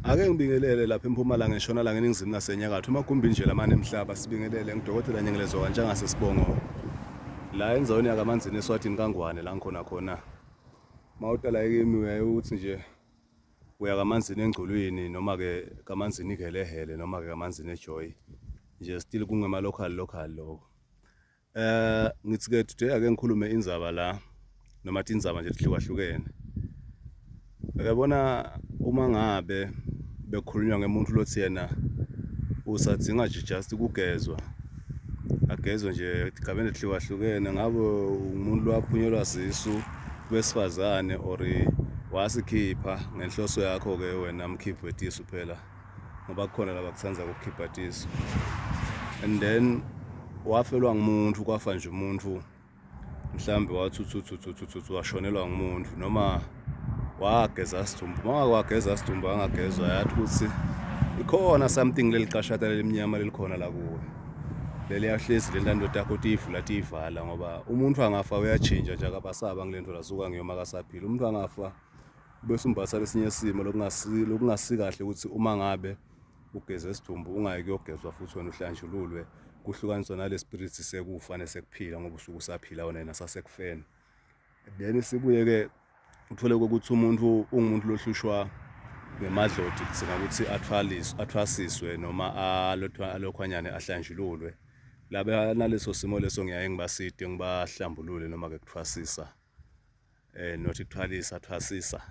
Ake ngibingelele lapha eMpumalanga, eNtshonalanga, eNingizimu naseNyakatho, emagumbini nje lamane emhlaba sibingelele ngidokotela Nyengelezo kaNtshangase Sibongo la endaweni yakaManzini eSwatini kaNgwane la ngikhona khona. Mawutala kimi uyaye uthi nje uya kaManzini eNgculwini noma ke kaManzini iHelehele noma ke kaManzini eJoy nje still kungema local local lokho. Eh ngithi ke today ake ngikhulume indzaba la noma tindzaba nje lehlukahlukene. Uyabona uma ngabe bekukhulunywa ngemuntu lothi yena usadzinga nje just ukugezwa agezwe nje etigabeni lehlukahlukene ngabe umuntu lwaphunyelwa sisu wesifazane or wasikhipha ngenhloso yakho ke wena mkhiphi wetisu phela ngoba kukhona laba kuthanda ukukhipha tisu and then wafelwa ngumuntu kwafa nje umuntu mhlambe wathuthuthuthuthuthu washonelwa ngumuntu noma wageza sidumbu uma wageza sidumbu angagezwa yathi ukuthi ikhona something leli qashata lelimnyama lelikhona la kuwe leli yahlezi le ntando takho tiyivula tiyivala ngoba umuntu angafa uyatshintsha nje akabasaba ngilento lasuka ngiyoma kasaphila umuntu angafa bese umbatha lesinye isimo lokungasikahle ukuthi uma ngabe ugeze isidumbu ungayi kuyogezwa futhi wena uhlanjululwe kuhlukaniswa nale spirit sekufa nesekuphila ngoba usuke usaphila wena yena sasekufeni then sibuye ke uthole ukuthi umuntu ungumuntu lohlushwa ngemadloti kudzinga ukuthi athwaliswe athwasiswe noma alokhwanyane ahlanjululwe laba naleso simo leso ngiyaye ngibaside ngibahlambulule noma ke kuthwasisa eh not kuthwalisa thwasisa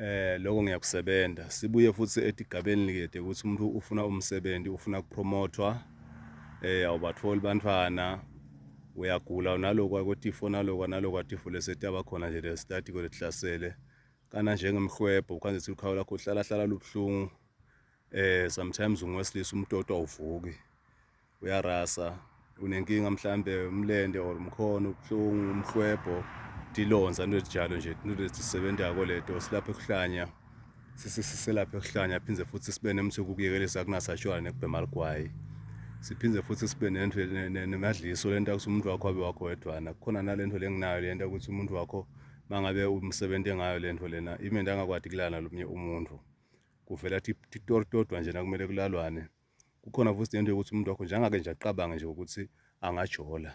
eh lokho ngiyakusebenta sibuye futhi etigabeni likede ukuthi umuntu ufuna umsebenzi ufuna kupromothwa eh awubatholi bantwana uyagula unaloko kwetifo naloko naloko tifo lesetaba khona nje lesitatiko letihlasele kana njengemhlwebho ukhanze ukuthi ukhawu lakho uhlala hlala lubuhlungu eh sometimes ungowesilisa umtoto awuvuki uyarasa unenkinga mhlambe umlende or umkhono ubuhlungu umhlwebho tilonza into ezinjalo nje into lesisebentako leto silapha ekuhlanya siselapha ekuhlanya phindze futhi sibe nemthi wokukuyekelisa kunasatshwala nekubhema ligwayi siphindze futhi sibe nento nemadliso lento ukuthi umuntu wakho abe wakho wedwana kukhona nalento lenginayo lento ukuthi umuntu wakho mangabe umsebenzi ngayo lento lena imende angakwati kulala nalomunye umuntu kuvela titori todwa nje nakumele kulalwane Kukhona futhi nento yokuthi umuntu wakho nje angake nje acabange nje ukuthi angajola.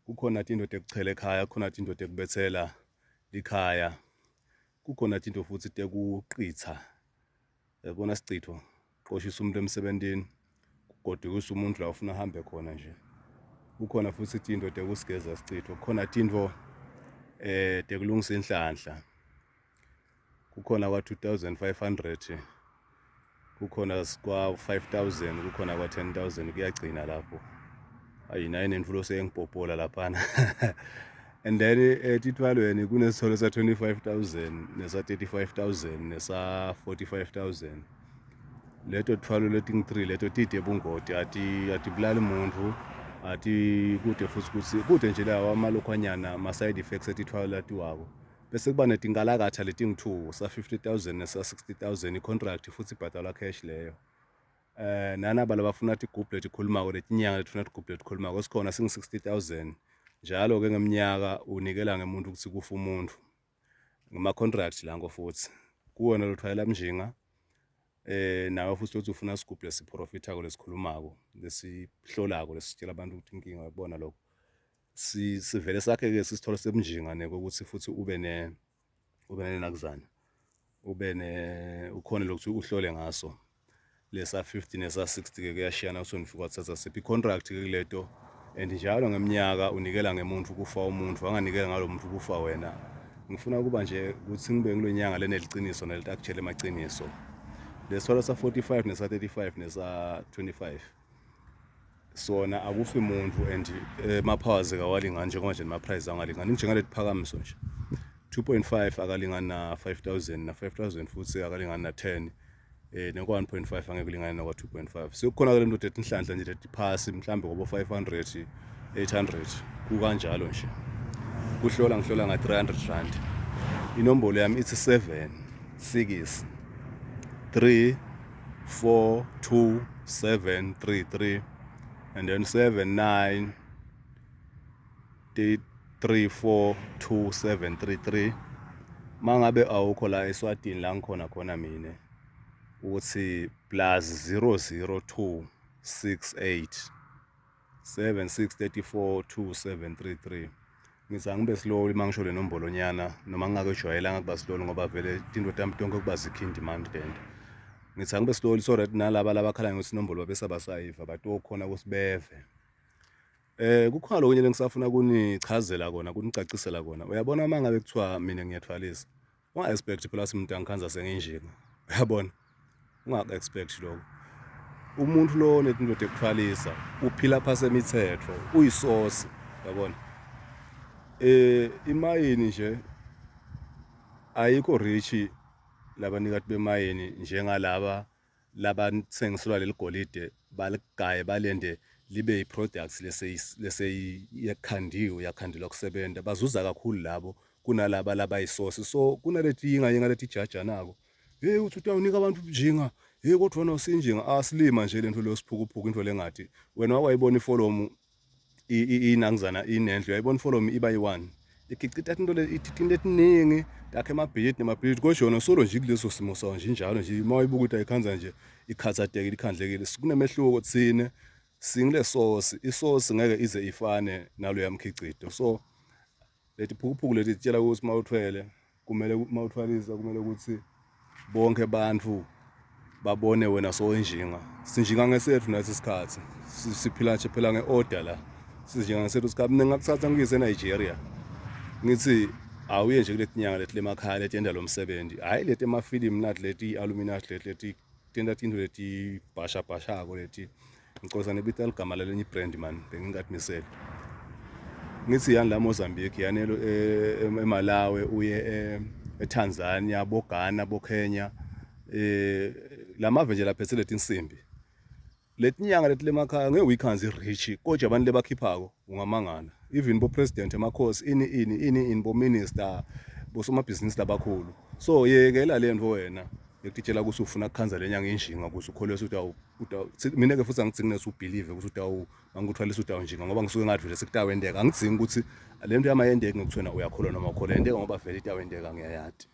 Kukhona indoda ekuchela ekhaya, kukhona indoda ekubethela likhaya. Kukhona into futhi tekuqitha. Yabona sichitho, qoshisa umuntu emsebentini, kugodukisa umuntu la ufuna ahambe khona nje. Kukhona futhi indoda ekusigeza sichitho, kukhona into eh tekulungisa inhlanhla. Kukhona kwa-2500 kukhona kwa-5000 kukhona kwa-10000 kuyagcina lapho ayi naye nentulo seyengibhobhola laphana and then etithwalweni kunesitholo sa-25000 nesa-35000 nesa-45000 leto thwalo letingu-3 leto tide bungoti atibulali muntu ati kude futhi ukuthi kude nje lawa amalokhwanyana ama-side effects etithwalo latiwako Bese kuba netinkalakatha letingu-2 sa-50 000 nesa-60 000 i-contract futhi ibhadalwa cash leyo. Eh nanaba labafuna tigubhu letikhulumako letinyanga letifuna tigubhu letikhulumako sikhona singu-60 000 njalo ke ngeminyaka unikela ngemuntu ukuthi kufa umuntu ngama-contract lanko futhi kuwena lothwayela mjinga eh nawe futhi uthi ufuna sigubhu lesiprofithako lesikhulumako lesihlolako lesitshela abantu ukuthi inkinga uyabona lokho sivele sakhe-ke sisithole sebunjinga nekokuthi futhi ube ne ube nenakuzana ube ne ukhone lokuthi uhlole ngaso lesa 50 nesa 60 ke kuyashiyana ukuthi unifika wathatha siphi i-contract ke kuleto and njalo ngeminyaka unikela ngemuntu kufa umuntu anganikela ngalo muntu kufa wena ngifuna ukuba nje ukuthi ngibe ngilonyanga leneliciniso nelitakutshela emaqiniso lesithwalo sa 45 nesa 35 nesa 25 sona akufi muntu and ema-powers eh, kawalingani njengoba nje nama-price angalingani njengaleti phakamiso nje 2.5 akalingani na 5000 na 5000 futhi akalingani na 10 eh nokwa 1.5 angeke kulingane nokwa 2.5 sekukhona ke lento ethi inhlanhla nje lethi phasi mhlambe kobo 500 800 kukanjalo nje kuhlola ngihlola nga 300 rand inombolo yami ithi 7 6 3 4 2 7 3 3 and then 7 9 3 4 2 7 3 3 Mangabe awukho la eSwatini la ngikhona khona mina uthi plus 002 68 7634 2733. Ngithi angibe slow uma ngisho le nombolo nyana noma ngingakejwayelanga kuba slow ngoba vele tinto tami tonke kuba zikhindi manje lento. Ngithi angibe slow so that nalaba labakhala ngokuthi inombolo babe sabasayiva batokhona ukuthi beve. Kukhona lokunye lengisafuna kunichazela kona, kunicacisela kona. Uyabona uma ngabe kuthiwa mina ngiyathwalisa, unga-expect phela ukuthi umuntu angikhanza senginjena. Uyabona? Ungaku-expect lokho. Umuntu lo onetinto ekuthwalisa uphila phasi emithetho, uyisosi, uyabona? Imayini nje ayikho rich labanikati bemayini njengalaba labathengiselwa leli golide baligaye balende libe yi-products leseyikhandiwe yakhandelwa kusebenza. Bazuza kakhulu labo kunalaba labayisosi. So kunaleti yinga yinga leti jajanako. Hey, uthi utawunika abantu ubujinga. Hey, kodwa wena usinjinga. Asilima nje lento leyo siphukuphuku into lengati. Wena wawayibona ifolomu inangizana inendlu, uyayibona ifolomu iba yi-one. Ikhicita into le into etiningi takhe emabhilidi nemabhilidi kodwa yona solo nje kuleso simo sawo nje injalo nje uma uyibuka ukuthi ayikhanza nje ikhathatekile ikhandlekile. Kunemehluko thine singile sosi, isosi ngeke ize ifane naloya mkhicito. So leti phukuphuku leti titshela ukuthi uma uthwele kumele uma uthwalisa kumele ukuthi bonke abantu babone wena sowinjinga. Sinjinga ngesethu nathi isikhathi, siphila nje phela nge-order la, sinjinga ngesethu isikhathi. Mina ngingakuthatha ngikuyise eNigeria ngithi awuye nje kuleti nyanga leti lemakhaya leti enda lo msebenzi, hhayi leti emafilimu nathi leti i-Illuminati leti leti tenta tintfo letibhashabhashako leti. Ngixoxa nebita ligama lalenye ibrand man, bengingadimisele. Ngithi yani la Mozambique, yani eMalawi, uye eTanzania, boGhana, boKenya, lamave nje laphethe letinsimbi. Letinyanga leti lemakhaya ngeke uyikhanze i-rich, kodwa abantu lebakhiphako ungamangala. Even bo president emakhosi ini ini ini ini bo minister bosomabhizinisi labakhulu. So yekela lento wena yekutitshela ukuthi ufuna kukhanza lenyanga injinga ukuze ukholwe ukuthi utawu mina ke futhi angidzingi nesi ubelieve ukuthi utawu mangikuthwalisa utawunjinga ngoba ngisuke ngathi vele sekutawenteka. Angidzingi ukuthi lento yamayendeki ngekuthi wena uyakholwa noma ukholwa yenteka ngoba vele itawenteka ngiyayati.